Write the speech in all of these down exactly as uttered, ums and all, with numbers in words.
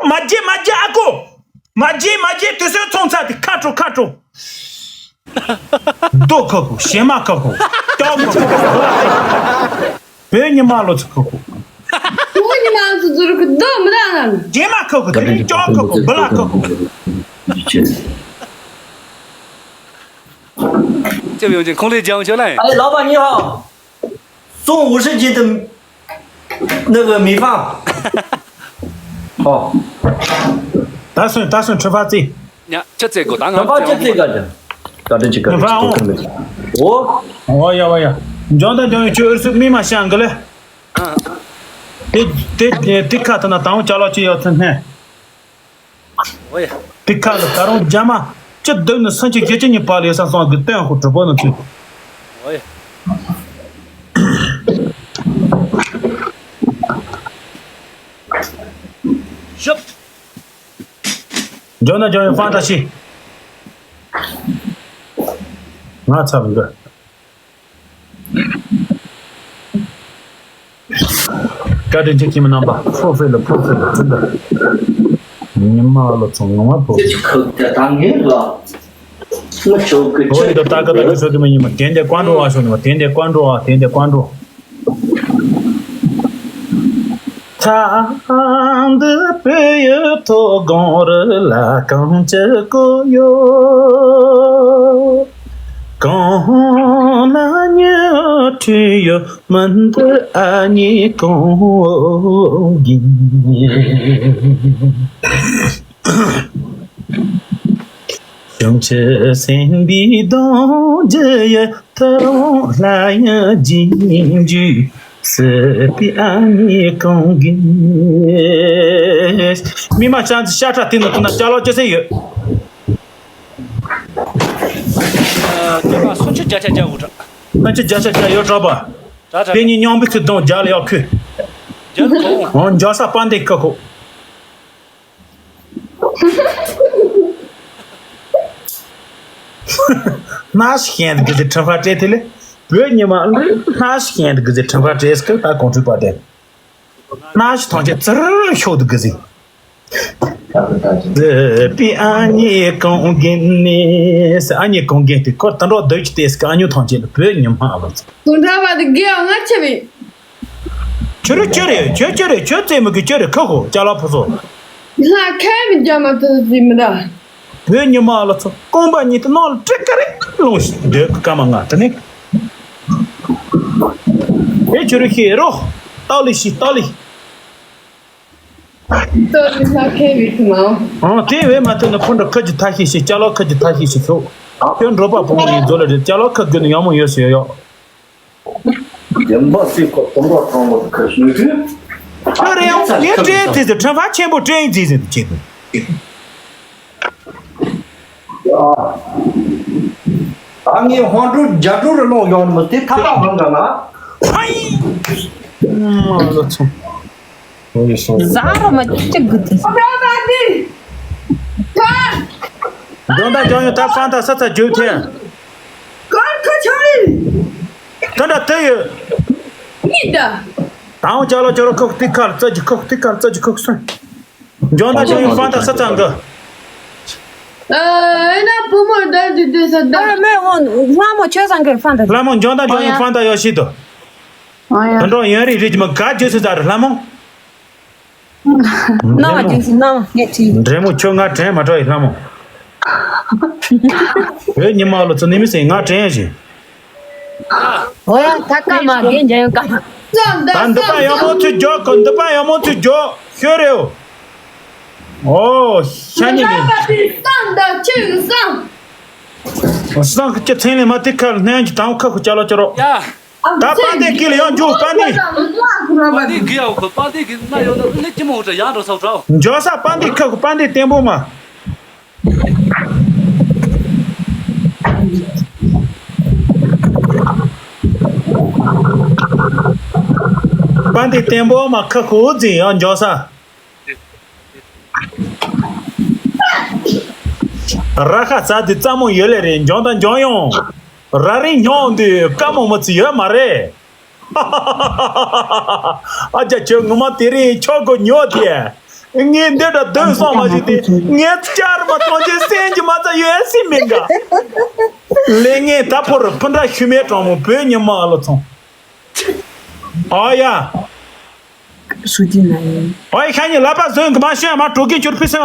མ་བརྗེད་མ་བརྗེད། ཨ་ཁུ། མ་བརྗེད་མ་བརྗེད། དུས་ཚོད་ཚོང་ཚར་དེ་ཁ་དྲོ་ཁ་དྲོ། རྡོ་ཁ་ཁུ། བྱེ་མ་ཁ་ཁུ། སྐྱོག་ཁ་ཁུ། བོད་ཉི་མ་ལོ་ཚོ་ཁ་ཁུ། བོད་ཉི་མ་ལོ་ཚོ་ཟུར་ཁུ་རྡོ་མི་རང་ང་། བྱེ་མ་ཁ་ཁུ། དེ་ནས་སྐྱོག་ཁ་ཁུ། བི་ལ་ཁ་ཁུ། 这边有点空力讲，我就来。哎，老板你好。 送五十斤的那个米饭。哦。 ད་སོང་ད་སོང་ཁྲི་ཕ་ཙི། ཉ་ཁྱི་ཙེ་གོ་ད་ང་ཁྲི་ཕ་ཙི་ཙི་ག་ཅི། ད་དྲི་ཅི་ག་ཁྲི་ཕ་འོང་། ཨོ། ཨོ་ཡ་ཨོ་ཡ། འཇོན་ད་འཇོན་ཡོད། ཁྱོད་ཨུར་སུ་མི་མ་ཤང་གི་ལེ། དེ་དེ་དེ་ཁ་ཐ་ན་དང་ཅ་ལག་ཅི་ཡོད་ཚུལ་སྣེ། ཨོ་ཡ། དེ་ཁ་ལ་ད་རུང་རྒྱ་མ་སྤྱི་བསྡུ་ནི་སུམ་ཅུ་བཞི་བཅུ་གཉིས་བར་ལ་ཡོད་ས་སོང་གི་སྟོན་ཧུ་གྲུ་པོ་ནི་ཚུལ། ཨོ་ཡ། ཞབས། འཇོན་ན་འཇོན་ཡོད་ཕན་ཐོགས་ཤིག་ང་ཚ་བ་འདི། བཀའ་དྲིན་ཆེ་ཁྱིམ་རྣམ་པ། ཕོ་ཧྥེ་ལ་ཕོ་ཧྥེ་ལ་ཕུན་ད། ཉི་མ་ལོ་ཚོ་ངོ་མ་ཕོ་ཧྥེ། ཁོ་ད་ད་ངེས་ལ། ང་ཆོག་གི་ཆོག་གི་ད་ག་ད་གི་ཆོག་གི་མ་ཡིན་མ། དེ་འདྲ་བཀའ་འགྲོ་བ་ཤོག་ནི་མ། དེ་འདྲ་བཀའ་འགྲོ་བ། དེ་འདྲ་བཀའ་འགྲོ། ཚ་འདི་བོད་ཡུལ་ཐོག་གོང་རི་ལ་གང་ཅི་གོ་ཡོད། གང་ན་ཉི་ཁྲི་ཡོད་མི་འདི་ཨ་ནི་གང་ཡིན། བྱང་ཆུབ་སེམས་དཔའི་གདུང་རྒྱུད་ཡི། ཐུབ་དབང་ལྷ་ཡི་རྗེས་འཇུག་སྲིད་པའི་ཨ་ནི་གང་གིས། མི་མ་ཤང་ཤ་ཁྲག་དེ་ནི་ཐུག་ན་ཅ་ལག་ཅི་ཟེར་ཡོད། ཨ། སྟོན་པ་སུམ་ཅུ་བརྒྱ་ཆ་བརྒྱ་འུ་དྲག་སུམ་ཅུ་བརྒྱ་ཆ་བརྒྱ་ཡོད་དྲག་པ། དྲག་དྲག་དེ་ཉིད་སྙོམས་པའི་ཚུལ་གདོང་རྒྱ་ལ་ཡག་ཁུ། རྒྱ་ལ་གང་། འོ་འཇོག་ས་པ་འདི་ཁ་ཁོ། སྣ་ཞིག་ཡན་དུ་གི་ཟི་ཁྲི་ཕ་སྤྲད་དེ་ལས། བོད་ཉི་མ་སྣ་ཞིག་ཡན་དུ་གི་ཟི་ཁྲི་ཕ་སྤྲད་སྐབས་ད་གོང་ཁྲི་པ་དེ། སྣ་ཞིག་ཐང་ཆེ་ཙིར་ཤོག་དུ་གི་ཟི། པི་ཨ་ནི་གོང་རྒན་ནི་ཨ་ནི་གོང་རྒན་དེ་ཁོ་ད་འགྲོ་སྡོད་ཀྱི་ཏེ་སྐ་ཨ་ཉུ་ཐང་ཆེ་ལ་བོད་ཉི་མ་ལ་ཚ། གོང་ཁྲ་བ་དེ་དགེ་ཨ་ང་ཆེ་བས། ཁྱོད་རེ་ཁྱོད་རེ་ཁྱོད་ཁྱོད་རེ་ཁྱོད་རྩེད་མོ་གི་ཁྱོད་རེ་ཁ་ཁོ་ཅ་ལག་ཕོ་སོ། ལྷ་ཁའི་མི་རྒྱ་མ་ཐུབ་ཟིན་མི་འདྲ། བོད་ཉི་མ་ལ་ཚོ་རྐང་པ་གཉིས་དེ་ནང་ལ་ཀྲིག་ཀ་རེ་ལོང་ཞིག་སྡོད་ཀི་ཀ་མ་ང་དེ་ནི། ཨེ་ཁྱོད་རེ་ཤེས་རོ། སྟག་ལི་ཤི་སྟག་ལི། སྟག་ལི་ལྷ་ཁའི་མི་ཐུབ་མ་འོང་། ཨང་དེ་བས་མ་ཐུབ་ན་ཕོ་འདྲ་ཁ་གི་ཐ་ཤི་ཤི་ཅ་ལག་ཁ་གི་ཐ་ཤི་ཤི་ཤོག་ཁྱོད་འགྲོ་པ་བུ་མོ་ཡིན་ཛོ་ལ་རེད། ཅ་ལག་ཁ་དགོས་ནི་ཡང་མོ་ཡོད་ཟེར་ཡོད། བདེན་པ་སྲིད་ཁོ་སྟོང་པ་ཐང་པོ་ཁ་ཤུལ་དུས། ཁྱོད་རེ་ཡང་ངས་སྤྲད་ཟེར་ཟེར་ཁྲམ་ཕ་ཆེན་པོ་སྤྲད་ཡིན་ཟེར་ཟེར་དུ་བྱེད་དུ། ད་ངས་ཧོན་ཀྲུག་རྒྱ་ཀྲུག་རུ་ལོང་ཡོང་མི་དེ་ཐ་ཐ་མང་ག་ན། ཕའི། མ་ལོ་ཚོ། ཟ་རོ་མ་ཅི་གི་དེ། འདོན་དང་ཀྱང་ཡོད་ད་ཕན་ད་ས་ཚ་རྒྱུག་ཐེ། གར་ཁ་ཆ་ཡིན། ད་འདྲ་དེ་ཡོད། གཉིས་ད། དང་ཅ་ལོ་ཅོ་རོ་ཁོག་ཏི་ཁར་ཙ་ཅི་ཁོག་ཏི་ཁར་ཙ་ཅི་ཁོག་སོན། འདོན་དང་ཀྱང་ཡོད་ཕན་ད་ས་ཚ་འགི། ཨེ་ན་བུ་མོ་ད་འདི་འདི་ས་ད། ཨ་མེ་འོ་ལྷ་མོ་ཆོས་སང་གི་ཕན་ད། ལྷ་མོ་འདོན་དང་ཀྱང་ཡོད་ཕན་ད་ཡོད་ཤི་དོ། ཨ་ཡ། ད་འགྲོ་ཡོན་རི་རི་ཅི་མ་ག་ཇོ་སི་ད་ར་ལྷ་མོ། ནང་རྒྱུན་སུ་ནང་ངས་ཁྲིད། འདྲེ་མོ་ཁྱོད་ང་དྲན་མ་གྲོ་ཡི་ལྷ་མོ། བོད་ཉི་མ་ལོ་ཚོ་ནི་མི་སེ་ང་དྲན་ཡ་ཞིག་འོ་ཡ་ད་ཀ་མ་རྒན་འཇའ་ཡོད་ཀ་མ། ད་འདི་པ་ཡག་མོ་ཚུ་འཇོག་གི། འདི་པ་ཡག་མོ་ཚུ་འཇོག་ཤོད་རེའོ། ཨོ་ཤ་ཉེ་ནི། སང་ད་ཆུ་སང་། སང་གི་ཅི་ཚན་ལས་མ་ཏི་ཁར་སྣན་གྱི་དང་ཁ་ཁུ་ཅ་ལོ་ཅ་རོ། ཡ། ད་པ་འདི་གི་ལ་ཡང་འཇུག་པ་འདི། པ་འདི་གི་ཡ་འོ་ཁོ་པ་འདི་གི་ན་ཡོད་ན་ལེ་ཅི་མོ་འོ་ཡང་འགྲོ་ས་འོ་དྲ། འཇོག་ས་པ་འདི་ཁ་ཁུ་པ་འདི་བརྟན་པོ་མ། པ་འདི་བརྟན་པོ་མ་ཁ་ཁུ་འཛིན་ཡང་འཇོག་ས། ར་ཁ་ཙ་དེ་ཙ་མོ་ཡོད་ལེ་རེད། འཇོང་དང་འཇོང་ཡོང་། ར་རིང་ཉོང་དུས་ཀ་མོ་མོ་ཚི་ཡོད་མ་རེད། ཨ་ཅག་ཁྱོད་ངོ་མ་དེ་རིང་ཆོག་གོ་ཉོ་དེ། ངས་འདི་འདྲ་སྡོད་སོང་མ་ཞིག་དེ། ངས་བསྐྱར་མ་གཏོང་རྗེས་སེམས་ཀྱི་མ་རྩ་ཡོད་སྲིད་མིན་ག་ལས་ངས་ད་ཕོར་སྤུན་ཟླ་ཤུལ་མའི་གྲོགས་མོ་བོད་ཉི་མ་ཨ་ལོ་ཚོང་། ཨ་ཡ། སུ་ཅི་ན་ཡིན། ཨ་ཡ་ཤ་ཉི་ལ་པ་ཟོན་གི་མ་ཤོད་མ་གྲོགས་ཀྱི་ཅུར་ཕི་སེ་ཨ།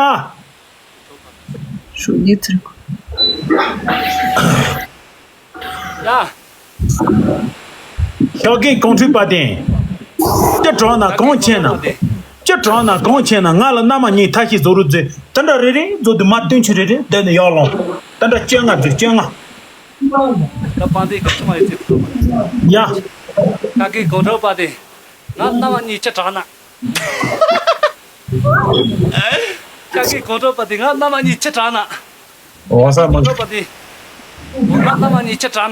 ཧྲུའུ་ཅི་ཚུར་གོ། ཡ། ཤོག་གིན་གོང་ཁྲུས་པ་དེ། ཅི་དྲག་ན་གང་ཆེ་ན། ཅི་དྲག་ན་གང་ཆེ་ན་ང་ལ་མནའ་མ་གཉིས་ཐབས་ཤེས་བཟོ་རུ་མཛོད། དེ་འདྲ་རེ་རེ་བཟོ་དུས་མ་སྟོན་ཆུ་རེ་རེ་བསྡད་ནས་ཡར་ལོངས། དེ་འདྲ་བཅོ་ལྔ་བཟོས་བཅོ་ལྔ། ད་པང་དེ་ག་ཆུ་མ་ཡོད་ཚེ་བཟོ་མ། ཡ། ཤོག་གིན་གོང་ཁྲུས་པ་དེ། ང་མནའ་མ་གཉིས་ཅི་དྲག་ན། ཤོག་གིན་གོང་ཁྲུས་པ་དེ་ང་མནའ་མ་གཉིས་ཅི་དྲག་ན། འོ་ས་མ། གོང་ཁྲུས་པ་དེ། ང་མནའ་མ་གཉིས་ཅི་དྲག་ན།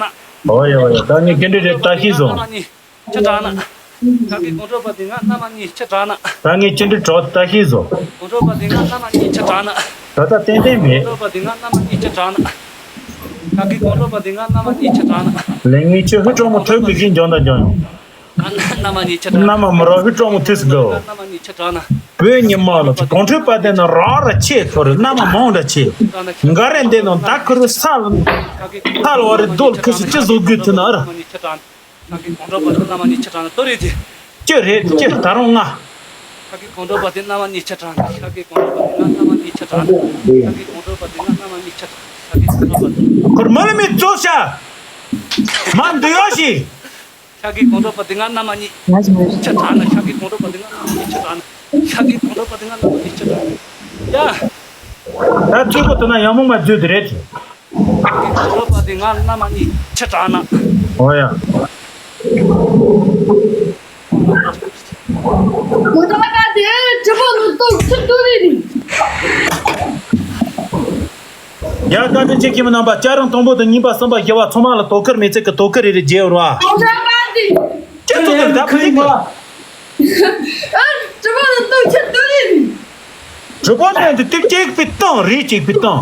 འོ་ཡ་འོ་ཡ། ད་ངས་ཅི་འདྲ་རེད་ལྟ་ཤེས་སོང་། མནའ་མ་གཉིས་ཅི་དྲག་ན། ཤོག་གིན་གོང་ཁྲུས་པ་དེ་ང་མནའ་མ་གཉིས་ཅི་དྲག་ན། ད་ངས་ཅི་འདྲ་དྲག་ལྟ་ཤེས་སོང་། གོང་ཁྲུས་པ་དེ་ང་མནའ་མ་གཉིས་ཅི་དྲག་ན། ད་ལྟ་ཏན་ཏན་མེད། གོང་ཁྲུས་པ་དེ་ང་མནའ་མ་གཉིས་ཅི་དྲག་ན། ཤོག་གིན་གོང་ཁྲུས་པ་དེ་ང་མནའ་མ་གཉིས་ཅི་དྲག་ན། ལས་ངན་ཁྱོད་ཧུ་གྲོགས་མོ་ཐོས་པའི་གིན་འཇོན་དང་འཇོན་ཡོང་། མནའ་མ་གཉིས་ཆ་དྲག་མནའ་མ་མི་རོ་ཧུ་གྲོགས་མོ་ཐུས་སུ་གོ། མནའ་མ་གཉིས་ཆ་དྲག་ན། བོད་ཉི་མ་ལ་གོང་ཁྲོས་པ་དེ་ན་རང་ར་ཆེ་ཁོ་རེ་མནའ་མ་མང་འདྲ་ཆེ། འགའ་རེ་འདི་ནང་ད་ཁོ་རེ་ས་ལ་ས་ལ་བ་རེ་རྡོལ་ཁུ་སི་ཅི་བཟོ་དགོས་ཐུ་ན་ར། ཁ་གི་གོང་ཁྲོས་པ་དེ་མནའ་མ་གཉིས་ཆ་དྲག་ན་ཏོ་རེད་དེ། ཅི་རེད་ཅི་ད་རུང་ང་། ཁ་གི་གོང་ཁྲོས་པ་དེ་མནའ་མ་གཉིས་ཆ་དྲག་ན་ཁ་གི་གོང་ཁྲོས་པ་དེ་ང་མནའ་མ་གཉིས་ཆ་དྲག་ན་ཁ་གི་གོང་ཁྲོས་པ་དེ་ང་མནའ་མ་གཉིས་ཆ་དྲག་ན་ཁ་གི་གོང་ཁྲོས་པ་དེ། ཁོར་མ་ལ་མི་བཙོ་ཤ། མ་འདི་ཡོ་ཞིག་ཤ་གི་གོང་ཁྲོས་པ་དེ་ང་མནའ་མ་གཉིས་ཆ་དྲག་ན་ཤ་གི་གོང་ཁྲོས་པ་དེ་ང་མནའ་མ་གཉིས་ཆ་དྲག་ན་ཤ་གི་གོང་ཁྲོས་པ་དེ་ང་མནའ་མ་གཉིས་ཆ་དྲག་ན་ཡ། ད་ཚུལ་པོ་དེ་ན་ཡང་མོ་མ་བརྗོད་དེ་རེད། ཤ་གི་གོང་ཁྲོས་པ་དེ་ང་མནའ་མ་གཉིས་ཆ་དྲག་ན། ཨོ་ཡ། གོང་ཁྲོས་པ་དེ་གྲི་པོ་ནི་ཏོག་ཚིག་ཏུ་རེད། ཡ་བཀའ་དྲིན་ཆེ་ཁྱིམ་རྣམ་པ། སྐྱ་རེངས་དང་པོ་དང་གཉིས་པ་གསུམ་པ་བཞི་པ་ཚང་མ་ལ་དོ་ཁུར་མི་ཚེ་གི་དོ་ཁུར་རེ་རེ་རྒྱས་ཡོད་ར། གོང་ས་པ་དེ། ཅི་ཐུག་ནས་ད་ཕུ་ལིག་གི། ཨ། གྲི་པོ་ནི་ཏོག་ཆེ་ཏུ་རེད། གྲི་པོ་ནི་འདི་ཏིག་གཅིག་པའི་སྟེང་རིགས་གཅིག་པའི་སྟེང་།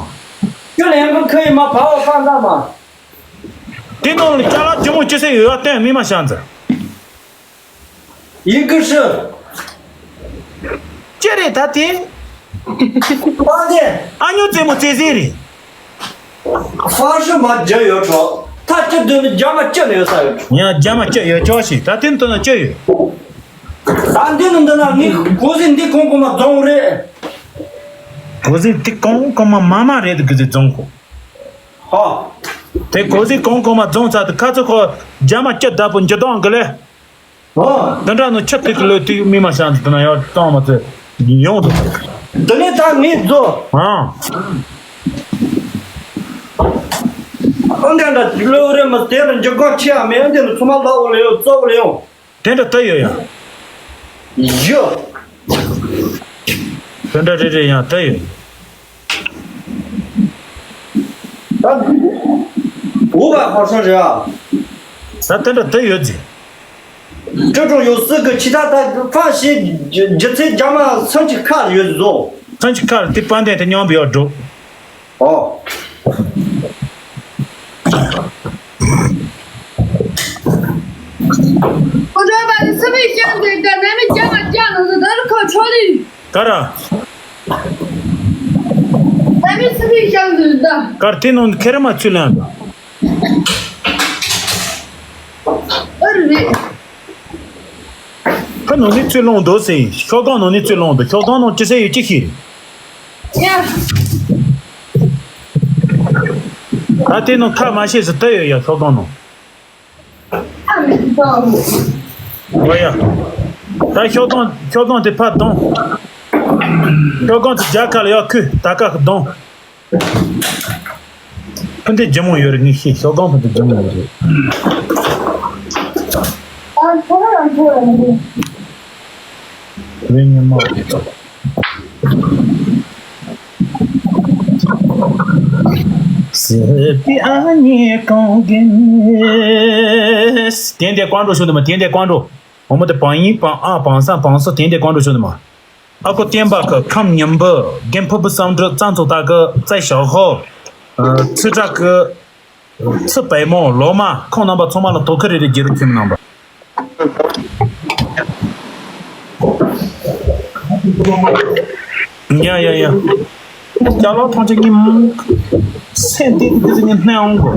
ཁྱོད་ལ་ཡང་ཁོ་ཡི་མ་བ་བ་གང་འདྲ་མ། དེ་ནང་ལ་ཅ་ལག་ལྗིད་མོ་ཅི་སེ་ཡོད་ཡ་སྟོན་མི་མ་ཤང་ཚ། ཡི་གེ་ཧྲི། ཅི་རེད་ད་དེ། པ་དེ། ཨ་ཉོ་རྩེད་མོ་རྩེ་ཟིན་རེད། ཧྥ་ཧྲི་མ་རྒྱ་ཡོད་ཆོག་ད་ཅི་འདོད་ནི་རྒྱ་མ་སྐྱི་ལ་ཡོད་ས་ཡོད་ཆོག་ཡང་རྒྱ་མ་སྐྱི་ཡོད་ཆོག་ཞིག་ད་དེ་འདི་ན་སྐྱི་ཡོད། ད་འདི་ནི་འདི་ན་ངས་གོ་ཟིན་འདི་གོང་གོང་མ་རྫོང་རེད། གོ་ཟིན་འདི་གོང་གོང་མ་མ་མ་རེད་གི་ཟིན་རྫོང་གོ། ཧོ། དེ་གོ་ཟིན་གོང་གོང་མ་རྫོང་ཚར་དུ་ཁ་ཚོ་ཁོ་རྒྱ་མ་སྐྱི་བདག་པོ་འཇི་དང་གི་ལས། ཨོ། འདི་འདྲ་ནི་ཆུ་ཐིགས་ལོས་ཐིགས་མི་མ་ཤང་དུ་ན་ཡང་གཏོང་མ་ཚོད་ཡོང་དུ། འདི་ནི་ད་ངས་རྫོ། ཨང་། ཨོ་འདི་འདྲ་ལོས་རེ་མི་དེ་རུ་འཇུག་གོ་ཆེ་ཡ་མེད་འདི་ནི་ཚོ་མ་ལ་འོ་ལེ་ཡོ་ཙོ་འོ་ལེ་ཡོ། དེ་འདྲ་ད་ཡོད་ཡ། ཡོ། དེ་འདྲ་རེ་རེ་ཡང་ད་ཡོད། ད། འུ་བ་ཧོར་སོང་རེད་ཨ། ད་དེ་འདྲ་ད་ཡོད་ཟེ། ཀྲི་ཀྲུང་ཡོད་སྲིད་གི་ཕྱི་ཐག་ད་ཕ་ཞེས་རྒྱུ་ཚེ་རྒྱ་མ་སང་གཅིག་ཁ་ཡོད་བཟོ། སང་གཅིག་ཁ་དེ་པ་འདན་དེ་མཉམ་པོ་ཡོད་འགྲོ། ཨོ། ཁོ་ཚོ་བ་དེ་སི་པི་ཤང་དེ་ག་ནས་མི་རྒྱ་མ་རྒྱ་ནང་དུ་ད་རུ་ཁོ་ཆོ་ལི། ག་ར། ད་མི་སི་པི་ཤང་དུ་ད། གར་དེ་ནང་ཁེ་རེ་མ་ཚུལ་ལན། ཨ་རེ། ཁ་ནང་ནས་ཚུར་ལོངས་འདུག་ཟེར། ཤོག་སྒམ་ནང་ནས་ཚུར་ལོངས་འདུག་ཤོག་སྒམ་ནང་ཅི་ཟེར་ཡོད་ཅི་ཤེས། ཡ། ད་དེ་ནང་ཁ་མ་ཤེས་སུ་ལྟ་ཡོད་ཡ་ཤོག་སྒམ་ནང་། ཨ་མི་འདུག་འོ་ཡ། ད་ཤོག་སྒམ་ཤོག་སྒམ་དེ་ཕར་གདོང་། ཤོག་སྒམ་དེ་རྒྱ་ཁ་ལ་ཡར་ཁུ་ད་ཀ་གདོང་། ཕུ་འདི་ལྗིད་མོ་ཡོད་རེད་ངས་ཤེས་ཤོག་སྒམ་ཕུ་འདི་ལྗིད་མོ་ཡོད་རེད། ཨ་ཁོ་རང་ཁོ་རང་རེད། བོད་ཉི་མ་རེད་ཙང་། སྲིད་པའི་ཨ་མྱེས་གང་གིན། དེ་འདྲ་བཀའ་འགྲོ་ཞུ་འདི་མ་དེ་འདྲ་བཀའ་འགྲོ། འོ་མ་དེ་བང་ཡིན་བང་ཨ་བང་སང་བང་སོ་དེ་འདྲ་བཀའ་འགྲོ་ཞུ་འདི་མ། ཨ་ཁུ་བསྟན་པ་ཁ་ཁམས་ཉིན་པོ་རྒན་ཕུ་བུ་བསམ་གྲུབ་རྩ་འཚོ་ལྟ་གི་རྩེ་ཞོག་ཧོ། ཚུལ་དྲག་གི། ཚུལ་པད་མོ་ལོ་མ་ཁོང་རྣམ་པ་ཚང་མ་ལ་དོ་ཁུར་རེ་རེ་རྒྱུ་རུ་ཁྱིམ་རྣམ་པ། ཡ་ཡ་ཡ། སྐྱ་ལོག་ཐང་ཆེན་གཉིས་མ། སེམས་གཏིང་གི་ཚིག་ངན་སྣང་གོ།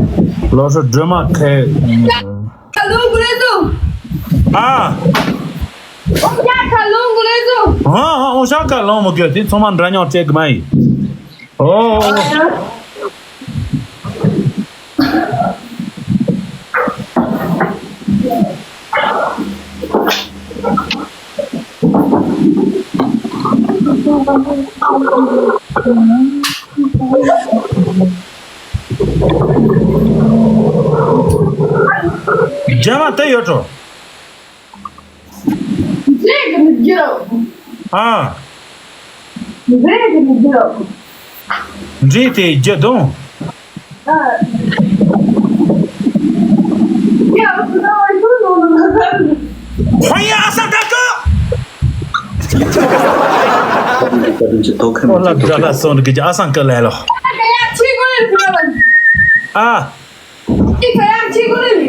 ལོ་སོ་སྒྲོལ་མ་ཁའི། ཁ་ལོང་གུ་རེ་ཟུ། ཨ། ཨོ་ཤ་ཁ་ལོང་གུ་རེ་ཟུ། ཨ་ཨ་ཨོ་ཤ་ཁ་ལོང་མོ་གི་དེ་ཚང་མ་འདྲ་མཉམ་སྤྲད་གི་མ་ཡིན། ཨོ། རྒྱ་མ་དེ་ཡོད་འགྲོ། ཨ། འབྲས་དེ་བརྒྱད་དང་། ཁོ་ཡི་ཨ་སང་ཀ་ཀ། ཁོ་ལ་དགྲ་ལ་སོང་གི་ཨ་སང་ཀ་ལ་ལོ། ཨ།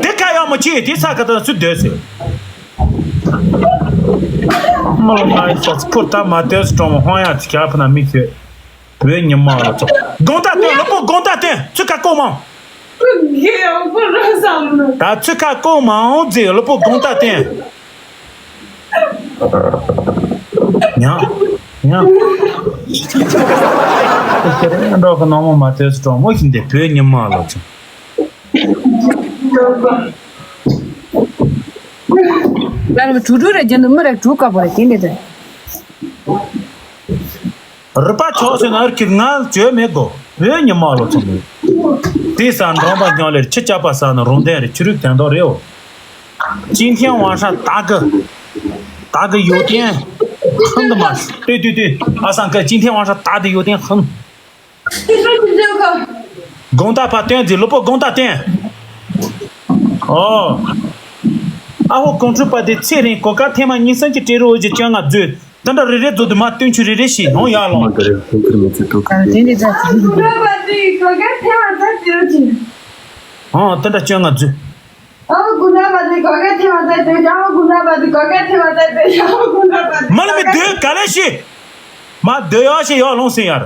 དེ་ཁ་ཡང་མི་ཆེ་དེ་ས་ཁ་ད་སུ་སྡོད་ཟེར། མོ་ལ་མ་ཡི་ས་ཕུར་ད་མ་སྡོད་སུ་གྲོང་མོ་ཧོང་ཡང་ཅི་ཁྱ་ཕུ་ན་མི་ཟེར། བོད་ཉི་མ་ལོ་ཚོ། དགོང་དག་སྟོན་ལོ་པོ་དགོང་དག་སྟོན་ཚུ་ཁ་ཀོ་མང་། ད་ཚུ་ཁ་ཀོ་མང་ཟེར་ལོ་པོ་དགོང་དག་སྟོན། ཉ། ཉ། ཁྱེད་རང་འགྲོ་གི་ནང་མོ་མ་ཐོས་སུ་གྲོང་མོ་ཞིག་འདི་བོད་ཉི་མ་ལོ་ཚོ། ང་ལ་གྲུ་གྲུ་རེ་རྒྱན་དུ་མི་རེ་གྲུ་དཀར་པོ་རེ་དེ་འདྲ་རེད། རུ་པ་ཆོག་ཟེར་ན་ཨར་ཁིར་ང་བཅོས་མེད་གོ། བོད་ཉི་མ་ལོ་ཚོ་མེད། དེ་ས་འགྲོམ་པ་ཉོ་ལེར་ཁྱི་ཅག་པ་ས་ན་རུང་ལྡན་རེ་ཆུ་རུག་དན་དོ་རེའོ། 今天晚上打个打个有点很的嘛。对对对，阿三哥，今天晚上打的有点很。དགོང་དག་ཕ་སྟོན་ཟེར་ལོ་པོ་དགོང་དག་སྟོན། ཨོ། ཨ་ཧོ་ཀོང་ཁྲུ་པ་དེ་ཚེ་རིང་གོ་ཀ་ཐེ་མ་གཉིས་སམ་གྱི་སྤྲེལ་རོ་འོ་ཇི་ཅང་ང་མཛོད། ད་འདྲ་རེ་རེ་མཛོད་དུ་མ་སྟོན་ཆུ་རེ་རེ་ཞིག་ནོ་ཡ་ལོང་། ཨ་དེ་འདྲ་ད་ཨ་ཀུ་ན་པ་དེ་གོ་ཀ་ཐེ་མ་ད་སྟོན་ཆུ། ཨོ་ད་འདྲ་ཅང་ང་མཛོད། ཨ་ཀུ་ན་པ་དེ་གོ་ཀ་ཐེ་མ་ད་སྟོན་ཆུ། ཨ་ཀུ་ན་པ་དེ་གོ་ཀ་ཐེ་མ་ད་སྟོན་ཆུ། ཨ་ཀུ་ན་པ་དེ་མ་ལ་མི་སྡོད་ག་ལེ་ཞིག་མ་སྡོད་ཡོ་ཞིག་ཡོ་ལོང་སེ་ཡར།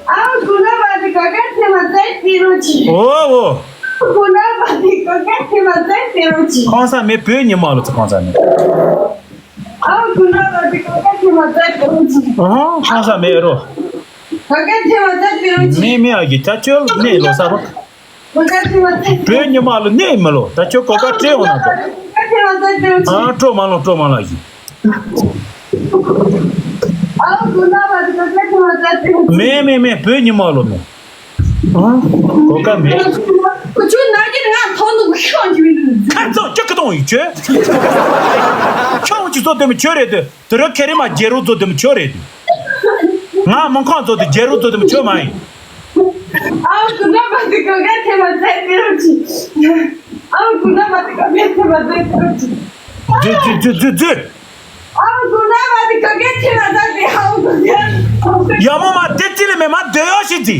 ཨ་ཀུ་ན་པ་དེ་གོ་ཀ་ཐེ་མ་ད་སྟོན་ཆུ། ཨོ་ཨོ། ཨ་ཀུ་ན་པ་དེ་གོ་ཀ་ཐེ་མ་ད་སྟོན་ཆུ། ཁོང་ས་མེད་བོད་ཉི་མ་ལོ་ཚོ་ཁོང་ས་མེད། ཨ་ཀུ་ན་པ་དེ་གོ་ཀ་ཐེ་མ་ད་སྟོན་ཆུ། ཨ་ཁོང་ས་མེད་རོ། གོ་ཀ་ཐེ་མ་ད་སྟོན་ཆུ། མེད་མེད་ཨ་གི་ད་ཁྱོད་གནས་ལོ་ས་རོ། གོ་ཀ་ཐེ་མ་ད་སྟོན་ཆུ། བོད་ཉི་མ་ལོ་གནས་མི་ལོ་ད་ཁྱོད་གོ་ཀ་སྤྲད་འོང་ན་ད། གོ་ཀ་ཐེ་མ་ད་སྟོན་ཆུ། ཨ་སྤྲོ་མ་ལོ་སྤྲོ་མ་ལོ་ཡིན། ཨ་ཀུ་ན་པ་དེ་གོ་ཀ་ཐེ་མ་ད་སྟོན་ཆུ། མེད་མེད་མེད་བོད་ཉི་མ་ལོ་མེད། ཨ། གོ་སྐབས་མེད། ཁོ་ཚོའི་ནང་གི་ང་ཐོག་ནས་ཤོག་ཅིག་མི་འདུག་ཁ་རྩང་ཅི་གི་གཏོང་ཡིན་ཁྱོད། ཁྱོད་ཅིག་བཟོ་དེ་མི་ཁྱོད་རེད་དེ། དེ་རུ་ཁེ་རི་མ་རྒྱལ་རོགས་བཟོ་དེ་མི་ཁྱོད་རེད་དེ། ང་མི་ཁང་བཟོ་དེ་རྒྱལ་རོགས་བཟོ་དེ་མི་ཁྱོད་མ་ཡིན། ཨ་ཀུ་ན་པ་དེ་གོ་ཀ་ཐེ་མ་ད་སྟོན་ཆུ། ཨ་ཀུ་ན་པ་དེ་གོ་ཀ་ཐེ་མ་ད་སྟོན་ཆུ། རྫུས་རྫུས་རྫུས་རྫུས། ཨ་ཀུ་ན་པ་དེ་གོ་ཀ་ཐེ་མ་ད་སྟོན་ཆུ། ཨ་ཀུ་ན་པ་དེ་ཡ་མོ་མ་དེ་ཅི་ལས་མེད་མ་སྡོད་ཡོ་ཞིག་ཅི།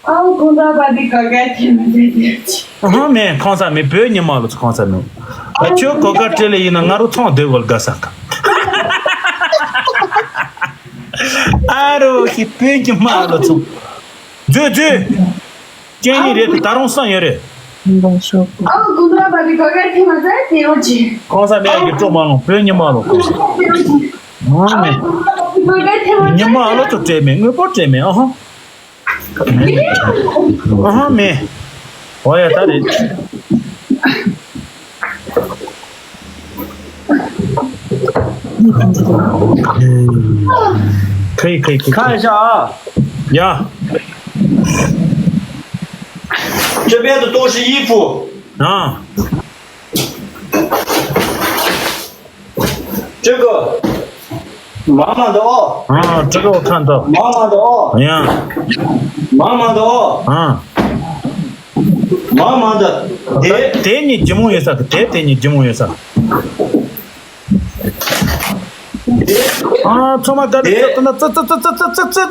ཨ་ཀུ་ན་པ་དེ་གོ་ཀ་ཐེ་མ་ད་སྟོན་ཆུ། ཨ་མེད་ཁོང་ས་མེད་བོད་ཉི་མ་ལོ་ཚོ་ཁོང་ས་མེད། ཨ་ཁྱོད་གོ་ཀ་སྤྲད་ལེ་ཡིན་ན་ང་རོ་ཚོང་སྡོད་གོ་ལ་དགའ་ས་ག་ཨ་རོ་ཞིག་བོད་ཉི་མ་ལོ་ཚོ། རྫུས་རྫུས། སྐྱེ་ཡིན་རེད་དེ་ད་རུང་སང་ཡོད་རེད། ཨ་ཀུ་ན་པ་དེ་གོ་ཀ་ཐེ་མ་ད་སྟོན་ཆུ། ཁོང་ས་མེད་ཀྱི་སྤྲོ་མ་ལོང་བོད་ཉི་མ་ལོ་ཁོང་ས། ཨ་མེད། ཉི་མ་ལོ་ཚོ་སྤྲད་མེད་དངོས་པོ་སྤྲད་མེད་ཨ་ཧོ། ཨ་ཧོ་མེད། ཨོ་ཡ་ད་རེད།可以可以可以。看一下啊。呀。这边的都是衣服。啊。这个，满满的哦。啊，这个我看到。满满的哦。哎呀。满满的哦。啊。 མང་མང་དུ། དེ། དེ་ནི་ཇི་མོ་ཡོད་ས་གི་དེ་དེ་ནི་ཇི་མོ་ཡོད་ས། ཨ་ཚོ་མ་དགའ་དེ་ཙི་ཙི་ཙི་ཙི།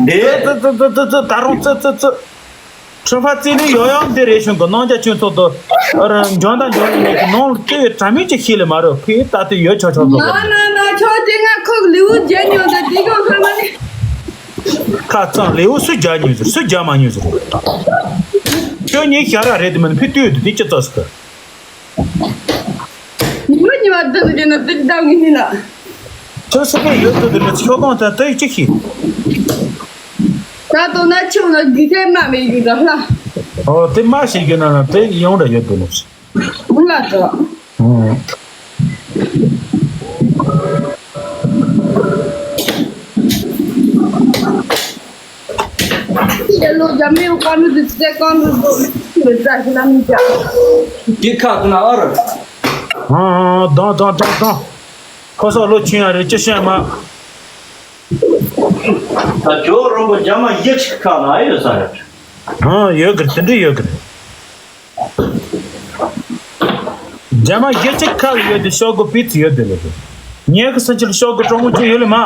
དེ། ཙི་ཙི་ཙི་ཙི་ད་རུང་ཙི་ཙི་ཙི། ཁྲི་ཕ་ཙི་ལི་ཡོ་ཡང་འདི་རེ་བྱུང་གི་ནང་རྒྱ་ཆོས་ཚོགས་དུ། ཨ་ར་འཇོན་དང་འཇོན་ནི་མེད་ཀི་ནང་ལ་ཙི་ཡོད་དྲ་མིན་ཅི་ཤེས་ལེ་མ་རོ་ཁི་ད་དེ་ཡོད་ཆོག་ཆོག་གི། ན་ན་ན་ཆོག་ཅི་ང་ ལེའུ་རྒྱལ་ཉོ་ད་དེ་གང་ཁ་མ་ནི། ཁ་གཙང་ལེའུ་སུ་རྒྱལ་ཉོས་ཟེར། སུ་རྒྱལ་མ་ཉོས་ཟེར། ཁྱོད་ཉིད་ཞར་ར་རེད་དེ་མིན་ཕི་ལྟོས་དེ་དེ་ཅི་ཙག་ཟེར། ཉི་མ་ཉི་མ་དུ་དུ་དེ་ན་དུ་ད་ངི་ནི་ན། ཁྱོད་སུ་ག་ཡོད་དུ་དེ་ལ་ཁྱོད་གང་ད་ལྟ་ཡི་ཅི་ཤི། ད་དོ་ན་ཁྱོད་ན་དགི་ཐེ་མ་མེ་ཡུ་ད་ལ། ཨོ་དེ་མ་ཤེས་གི་ན་ན་དེ་ཡོང་ར་ཡོད་དུ་ལ། ང་ལ་ད། ཨོ། ཡ་ལོ་ཇ་མེ་ཡོ་ཀ་ནུ་དུ་ཙེ་ཀ་ནུ་དུ་ཙེ་ཙ་ཤི་ལ་མི་ཅ། འདི་ཁ་ཀུ་ན་ཨ་ར། ཨ་ཨ་ཨ་དང་དང་དང་དང་། ཁོ་ས་ལོ་ཆུང་ཡ་རེད་ཅི་ཤེས་མ། ད་ཇོ་རོང་པོ་རྒྱ་མ་ཡེ་ཆིག་ཁ་ན་ཡོད་ས་རེད། ཨ་ཡོད་གི་དེ་འདྲ་ཡོད་གི་རེད། རྒྱ་མ་ཡེ་ཆིག་ཁ་ཡོད་དེ་ཤོག་གུ་པི་ཚི་ཡོད་དེ་ལེ། ཉེ་གི་ས་ཆར་ཤོག་གུ་གྲོང་མོ་ཅི་ཡོད་ལེ་མ།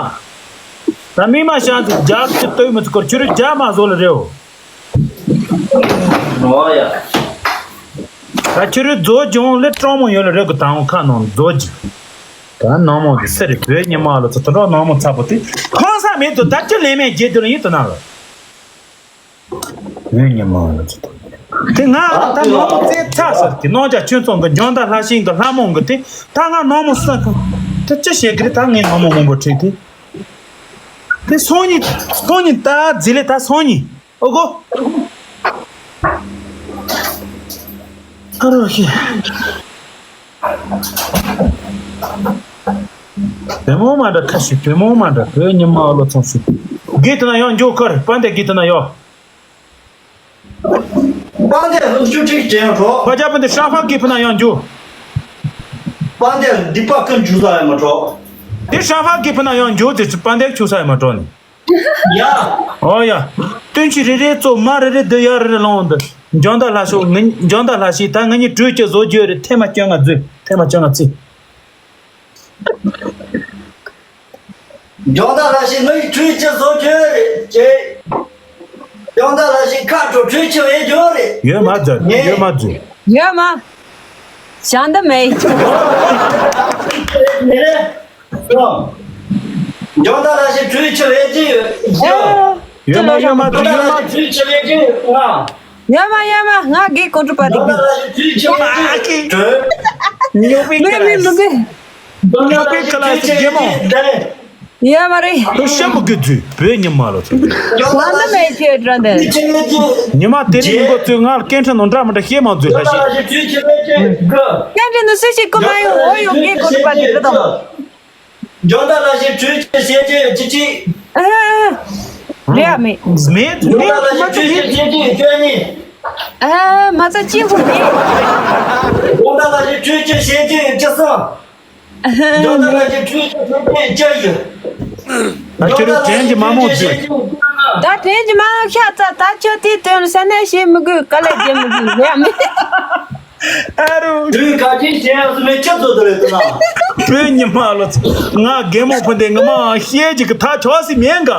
ད་མི་མ་ཤང་དེ་རྒྱ་གི་ལྟོས་མི་ཚུགས་གོ་ཆུ་རུ་རྒྱ་མ་བཟོ་ལེ་རེའོ། ཨོ་ཡ། ད་ཁྱོད་རི་རྫོ་ལྗོངས་ལས་གྲོང་མོ་ཡོད་ལ་རེ་གི་དང་ཁ་ནང་རྫོ་ཇི། ད་ནང་མོ་གི་སེ་རི་བོད་ཉི་མ་ལོ་ཚོ་དུ་འགྲོ་ནང་མོ་ཚ་པོ་དེ་ཁོང་ས་མེད་དུ་ད་ཅི་ལས་མེད་རྗེས་དུ་ལ་ཡིན་དུ་ན་ལ། བོད་ཉི་མ་ལོ་ཚོ་དུ། དེ་ང་ད་ནང་མོ་རྩེ་ཚ་ཟེར་གི་ནང་ཇ་ཆོས་ཚོང་གི་འཇོན་ད་ལྷ་ཤིང་གི་ལྷ་མོ་གི་དེ་ད་ང་ནང་མོ་ས་གི་དེ་ཅི་བྱེད་གི་རེད། ད་ངའི་ནང་མོ་སྔོན་པོ་ཁྲིད་དེ། དེ་སང་ཉིན་སང་ཉིན་ད་རྫི་ལེ་ད་སང་ཉིན། ཨོ་གོ། ཨ་རོ་ཤི། བེ་མོ་མ་འདྲ་ཁ་ཤི་བེ་མོ་མ་འདྲ་བོད་ཉི་མ་ཨ་ལོ་ཚང་ཤི། གི་ཏི་ན་ཡང་འཇོ་ཁར་པན་དེ་གི་ཏི་ན་ཡོ། པན་དེ་ཧུ་ཅུ་ཁྲིག་ཅན་ཧྲོ། པ་ཇ་པན་དེ་ཧྲ་ཧྥ་གི་ཕི་ན་ཡང་འཇོ། པན་དེ་འདི་པ་ཀུན་ཇུ་ཟ་ཡ་མ་ཧྲོ། དེ་ཧྲ་ཧྥ་གི་ཕི་ན་ཡང་འཇོ་དེ་པན་དེ་ཆུ་ཟ་ཡ་མ་ཧྲོ་ནི། ཡ། ཨོ་ཡ། སྟོན་ཆུ་རེ་རེ་གཙོ་མ་རེ་རེ་འདི་ཡ་རེ་རེ་ལོང་འདི། འཇོན་ད་ལྷ་ཤོག་ངི་འཇོན་ད་ལྷ་ཤི་ད་ངི་ཉི་དྲུག་ཅུ་བཟོ་རྒྱུ་རེད། ཐེ་མ་སྐྱོན་ང་རྫུས་ཐེ་མ་སྐྱོན་ང་རྩི། འཇོན་ད་ལྷ་ཤི་ངི་ཉི་དྲུག་ཅུ་བཟོ་རྒྱུ་རེད་ཅེ། འཇོན་ད་ལྷ་ཤི་ཁ་དྲོ་དྲུག་ཅུ་བས་རྒྱུ་རེད། ཡོད་མ་རྫུས་ངས་ཡོད་མ་རྫུས། ཡོད་མ། བྱང་ད་མེད། ནི་རེད། འཇོན་ད་ལྷ་ཤི་དྲུག་ཅུ་བས་ཅི་ཡོད། ཡོད་མ་ཡོད་མ་དྲུག་ཡོད་མ་དྲུག་ཅུ་བས་ཅི་ཡོད། ཡོད་མ་ཡོད་མ་ང་དགེ་གོང་གྲུབ་པ་དེ་འཇོན་ད་ལྷ་ཤི་དྲུག་ཅུ་བས་ཅི་ཡོད། ཉོ་པའི་ཀ་ལ་ཉོ་པའི་ཀ་ལ་ཞིག་རྒྱལ་མོ། ཡོད་མ་རེད། དུ་ཤམ་བུ་གི་དུས་བོད་ཉི་མ་ལོ་ཚོ། ང་ནི་མེད་ཁྱེད་དྲན་དེ། ཉི་མ་དེ་རིང་མི་མགོ་ཚོས་ང་ལ་སྐད་འཕྲིན་ནང་འདྲ་མི་འདྲ་བཤད་མ་མཛོད་ལ་ཞིག་སྐད་འཕྲིན་དུ་སུ་ཞིག་གོ་མ་ཡོང་འོ་ཡོང་གི་གོ་ཐུབ་པ་དེ་འདྲ་དང་། འཇོན་ད་ལ་ཞིག་དུས་ཆེ་ཞེ་ཅེ་ཅི་ཅི། ཨ། རེད་མེད། མེད་འཇོན་ད་ལ་ཞིག་དུས་ཆེ་ཞེ་ཅེ་ཅོ་ནི། ཨ་མ་ཚ་ཅི་ཧུ་མེད། འཇོན་ད་ལ་ཞིག་དུས་ཆེ་ཞེ་ཅེ་ཅི་སང་། འཇོན་ད་ལ་ཞིག་དུས་ཆེ་ཞེ་ཅེ་ཅི་ཡི། ད་ཁྱོད་རང་དྲན་གྱི་མ་མོ་ཚོས། ད་དྲན་གྱི་མ་ཤ་ཚ་ད་ཁྱོད་དེ་དོན་ས་ནས་བཤད་མི་དགོས་དཀའ་ལས་རྒྱལ་མི་དགོས་ཡ་མེད། ཨ་རུ། དུས་ག་ཅིག་བྱས་ཡང་སུ་མེད་ཁྱོད་ཚོ་དུ་རེད་དུ་ན། བོད་ཉི་མ་ལོ་ཚོ། ང་རྒན་མོ་ཕུ་འདི་ང་མ་ཤེས་ཀྱི་གི་ད་ཆོག་སི་མེད་ག